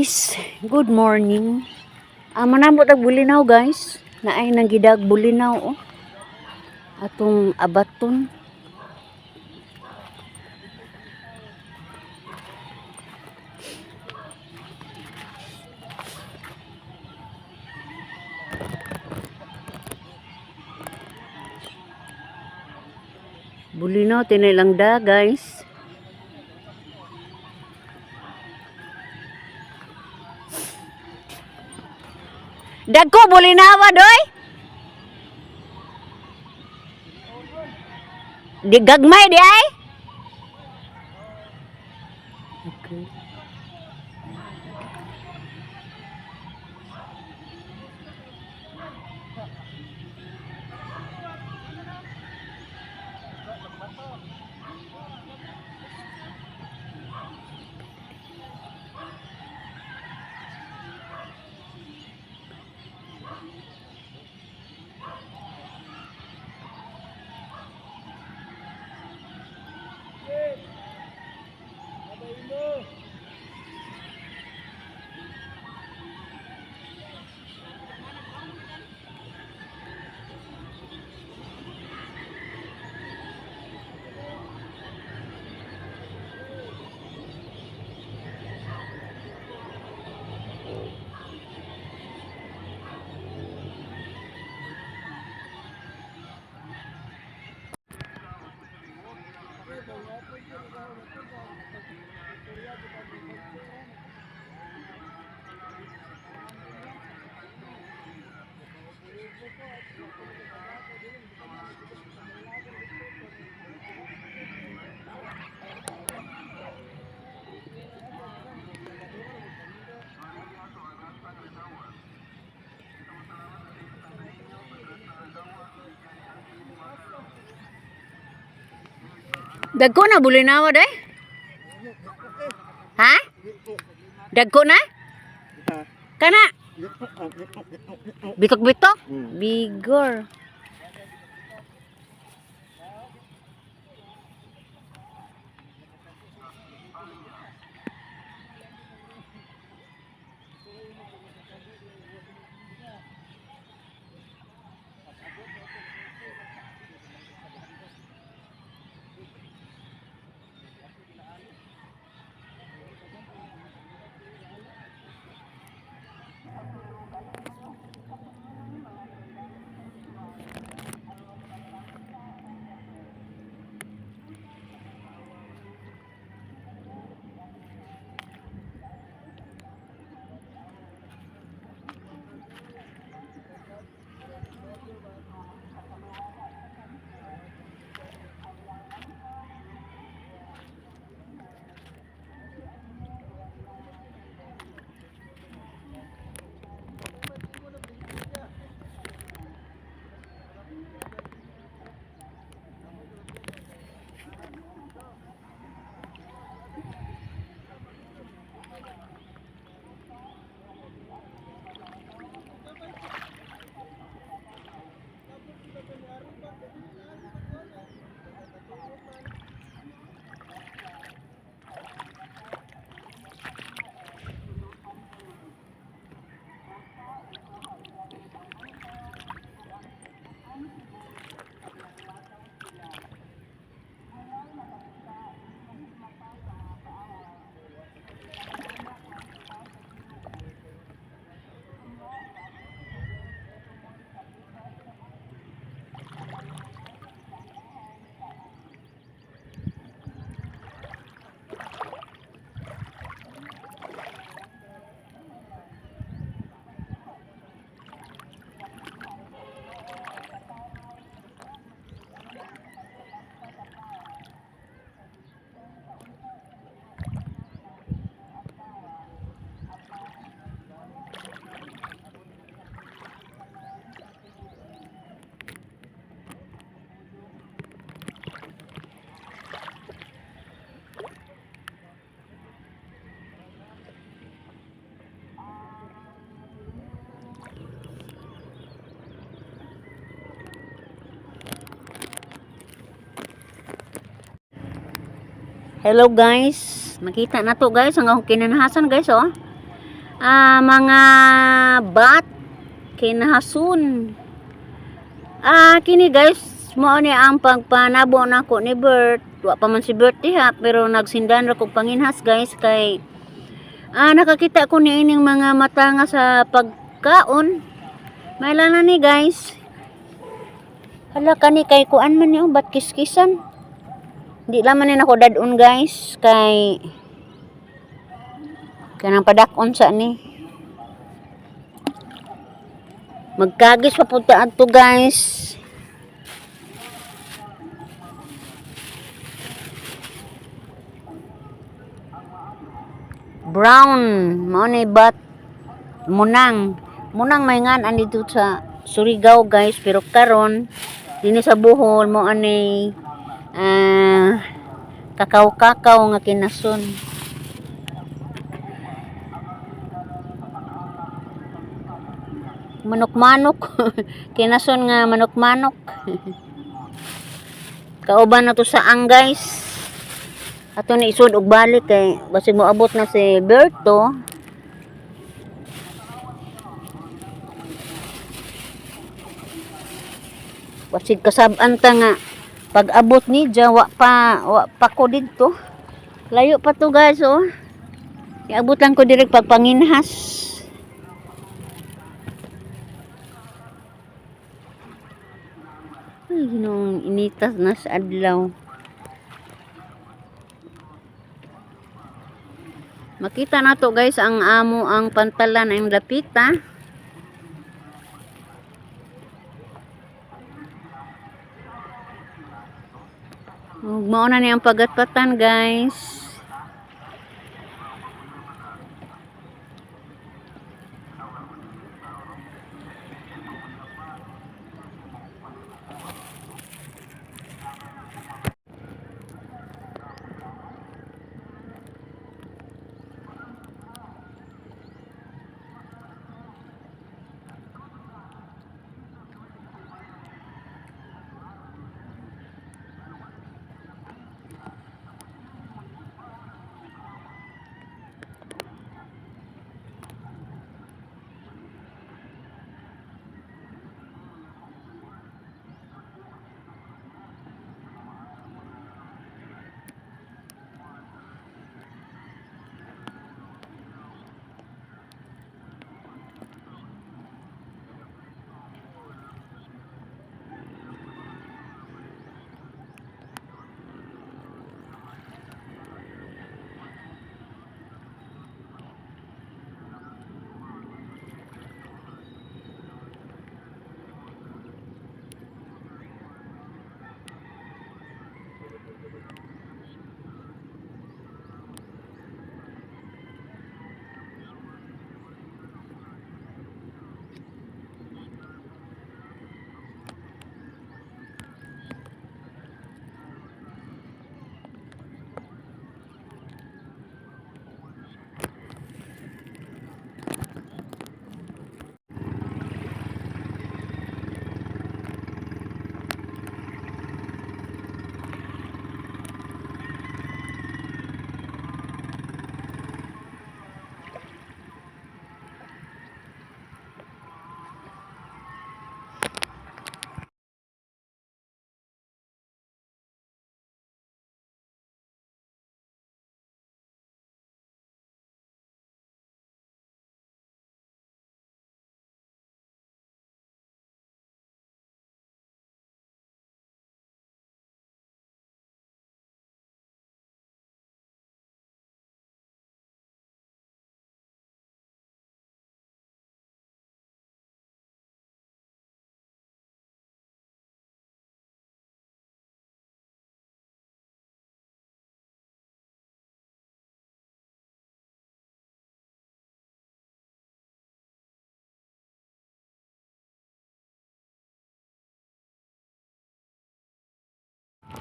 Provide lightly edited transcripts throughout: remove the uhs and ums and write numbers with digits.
Guys, good morning. Ah, manamot og bulinaw, guys. Naay nanggidag bulinaw, oh. Atong abaton. Bulinaw tinay lang da, guys. Dagko bulinawa doy. Di gagmay di ay. Okay. Dagko na bulinawa day. Ha? Dagko na? Kana? Bitok-bitok? Bigor. Hello guys. Makita na to, guys, ang akong kinanhasan, guys, oh. Mga bat kinahasun. Kini guys, mao ni ang pagpanabo nako ni Bert. Wa pa man si Bert diha, pero nagsindan ra kog panginhas guys kay nakakita ko ni ining mga mata nga sa pagkaon. May na ni guys. Hala kani kay kuan man niyo bat kiskisan. Di laman ni nako dadon guys kay kanang padak-on sa ni. Magkagis pa punta adto guys. Brown mao ni bat munang. Munang may ngan ani dito sa Surigao guys, pero karon dinhi sa Bohol mo ani kakaw-kakaw nga kinason. Manok-manok. Kinason nga manok-manok. Kauban na to sa ang guys. Ato ni isod og balik kay basig moabot na si Berto. Basig kasab-an ta nga pag abot ni wa pa ko didto. Layo pa to guys oh. Iabot lang ko direk pagpanginhas. Ay, Ginoong initas na sa adlaw. Makita na to guys ang amo ang pantalan ang dapita. Ug mao na ni ang pagatpatan guys.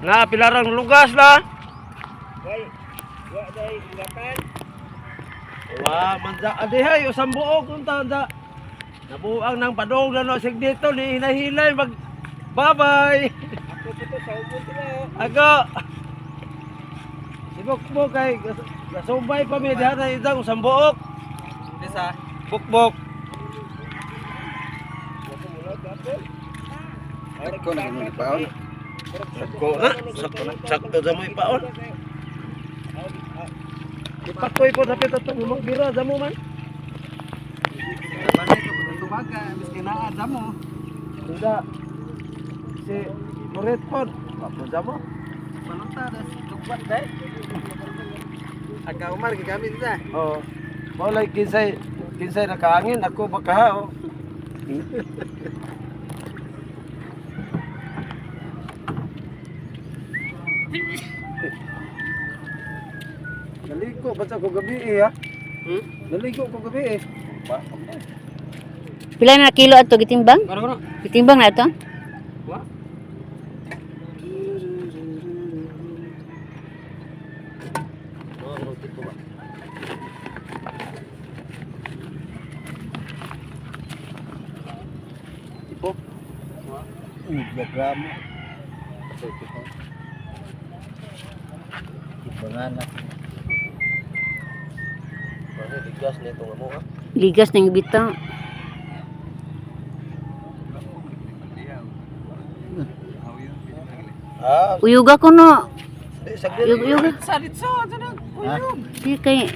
Na pilarang lugas na. Wa day ugatan. Wa man da adihay usang buok unta da. Nabuang nang padong na no sig dito ni hinahilay mag bye-bye. Ako po to sa ubon to. Ako. Sibok mo kay gasumbay pa mi diha na idang usang buok. Sa bukbok. Dagko na ganun ipaon. Sakto na, sakto na, sakto sa mo ipaon. Ipakoy po dapat ato mo gira sa mo man. Balik ko tubaga, biski naa damo. Hindi. Si Moret po. Wapo sa mo. Paluta das tugbat dai. Aga Umar gigamit ta. Oo. Mao lay kinsay kinsay nakaangin ako baka oh. Naligo ba sa ko gabi eh ha? Hmm? Naligo ko gabi eh. Pila na kilo ato gitimbang? Ano ano? Gitimbang na ato? Wa? Tipo. Diagrama. Timbangan. Ligas na itong amo ha. Ligas ng bitaw. Ah, Uyuga ko no. di saglit. Uyuga, uyuga. Sa ditso, ano? Ha? Di kay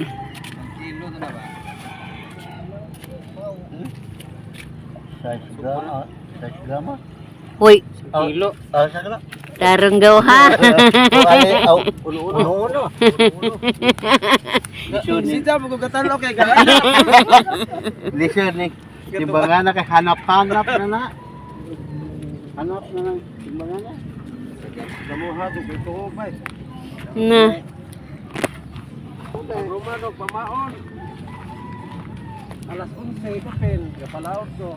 Kilo na ba? Size grama. Size grama. Hoy, Kilo. Ah, sa grama. tarong gaw ha. Uno uno. Sida mo ko katalo kay gana. Listen ni. Timbangan na kay hanap-hanap na na. Hanap na ng timbangan na. Damuha to kay tuo bay. Na. Ang Romano pamaon. Alas 11 ko pen, gapalaot ko.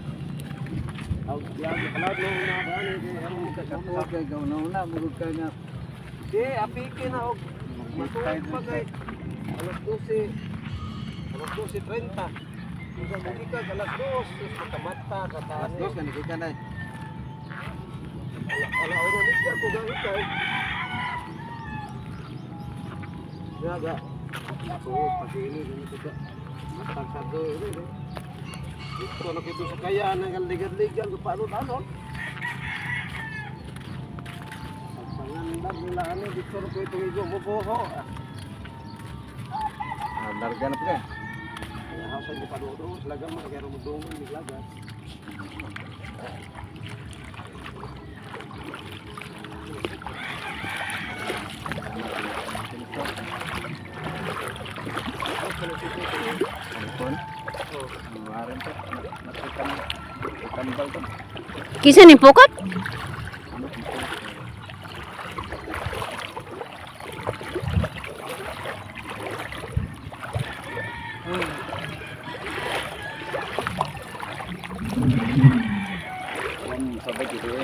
Aw, diyan gapalaot mo na ani kay aron ka sa Okay, gaw na una mugod ka nga. Di apike na og matuog pa kay alas 12. Alas 12:30. Kung mugi ka alas 2, kamata ka ta. Alas dos kan ka na. Ala ora ni ka ko gani kay. Yaga. So, pag-ini ganito ka. Matag sa do ini. No? Ito na kito sa kaya nang ligan-ligan ko paano tano. Pagpangandag nila ano dito na ko itong igo mo buho. Ah, larga na pa. Kaya hasa ko paano do laga mo kaya mo dungan niglaga. Telepon. Waran to. Nakita tambal to. Kisa ni pukot? Sabay gitu eh.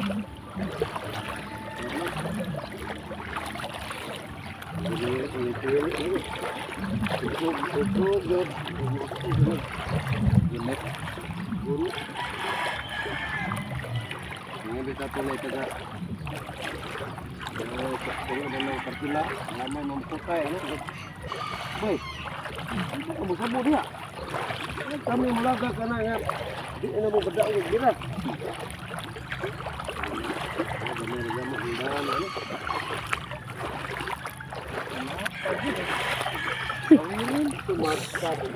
Ginit. Guru. Mga bita tulay taga. Dalaw dalaw partila, lamay mamputay ano. Boy. Ano ka mo sabo diha? Kami mulaga ka na nga. Di na mo badaog og birat.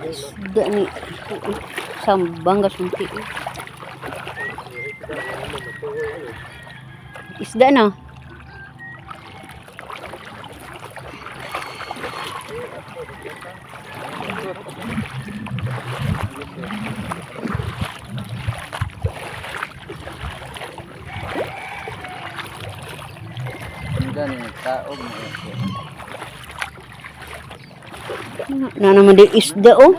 Isda ni sa banggas ng ti. Isda no? Ang gani taog na. Na naman di isda oh.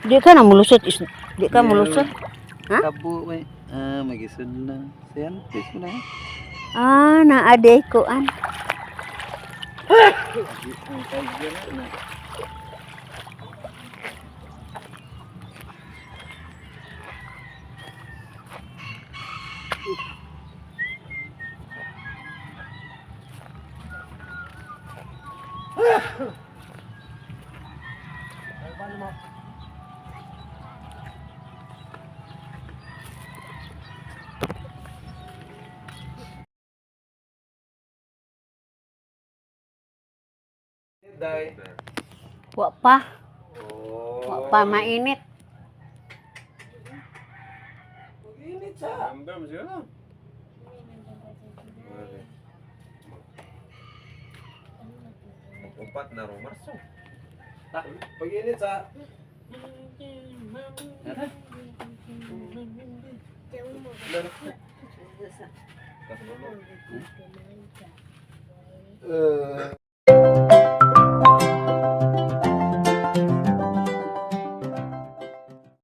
Di ka na mulusot isda. Di ka mulusot. Ha? Kabo may ah magisod na. Siyan, mo na. Ah, naade ko an. Ang kagyan na. Day. Wa pa. Oh. Wa pa, mainit. Init sa. Number mo siguro. Upat na ro Marso. Pag-init sa. Kasulog. Eh,